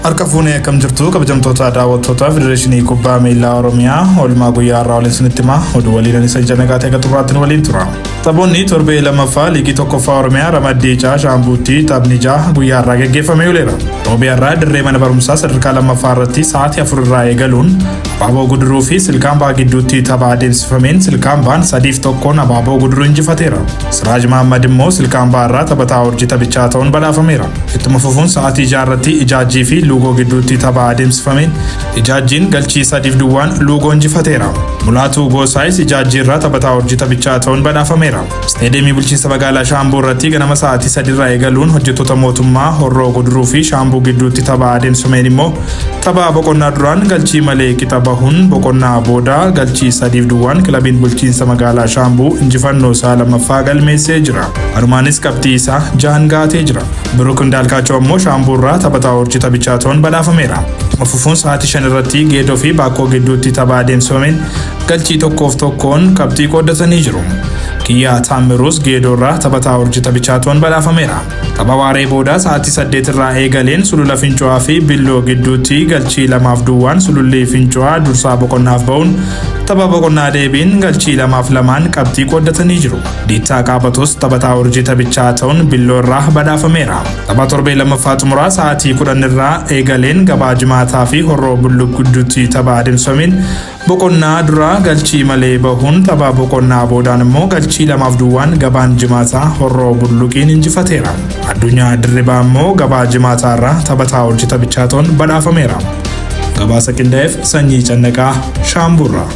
Harka fuunee akkam jirtu kabajamtoota daawwattoota Federeeshinii Kubbaa Miilaa Oromiyaa oolmaa guyyaa har'aa waliin isinitti himaa oduu waliin isa ija nagaa ta'e xumuraatti waliin tura. Taphoonni torbee lammaffaa liigii tokkoffaa Oromiyaa ramaddii C Shaambuutti taphni ja'a guyyaa har'aa gaggeeffamee ooleera. Roobii har'aa dirree mana barumsaa sadarkaa lammaffaa irratti sa'aatii 4 irraa eegaluun Abaaboo Guduruu fi Silkaambaa gidduutti tapha adeemsifameen Silkaambaan 3-1 Abaaboo Guduruu injifateera. Siraaj Mahammad immoo Silkaambaa irraa taphataa urjii taphichaa ta'uun badhaafameera. Ittuma fufuun sa'aatii 6 irratti Ijaajjii fi Luugoo gidduutti tapha adeemsifameen Ijaajjiin galchii 3-0 Luugoo injifateera. Mulaatuu Goosaayis Ijaajjii irraa taphataa urjii taphichaa ta'uun badhaafameera. Isteediyeemii bulchiinsa magaalaa Shaambuu irratti ganama sa'aatii 3 irraa eegaluun hojjettoota mootummaa Horroo Guduruu fi Shaambuu gidduutti tapha adeemsifameen immoo tapha boqonnaa duraan galchii malee qixa bahuun boqonnaa booda galchii 3-0 kilabiin bulchiinsa magaalaa Shaambuu injifannoo isaa lammaffaa galmeessee jira. Kanumaanis qabxii isaa jahan gahatee jira. Biruk Indaalkaachoo ammoo Shaambuu irraa taphataa urjii taphichaa ta'uun badhaafameera. Ittuma fufuun sa'aatii 5 irratti Geedoo fi Baakkoo gidduutti tapha adeemsifameen galchii 1-1 qabxii qooddatanii jiru. Kiyyaa Taammiruus Geedoo irraa taphataa urjii taphichaa ta'uun badhaafameera. Tapha waaree booda sa'aatii 8 irraa eegaleen Sulula Fincu'aa fi Billoo gidduutti galchii 2-0 Sululli Fincu'aa dursaa boqonnaaf ba'uun tapha boqonnaa deebiin galchii 2-2 qabxii qooddatanii jiru. Diittaa Qaabatos taphataa urjii taphichaa ta'uun Billoo irraa badhaafameera. Tapha torbee lammaffaa xumuraa sa'aatii 10 irraa eegaleen Gabaa Jimaataa fi Horroo Bulluq gidduutti tapha adeemsifameen boqonnaa duraa galchii malee bahuun tapha boqonnaa boodaan immoo galchii 2-0 Gabaan Jimaataa Horroo Bulluqiin injifateera. Addunyaa Dirribaa immoo Gabaa Jimaataa irraa taphataa urjii taphichaa ta'uun badhaafameera. Gabaasa qindaa'eef Sanyii Cannaqaa Shaamburraa.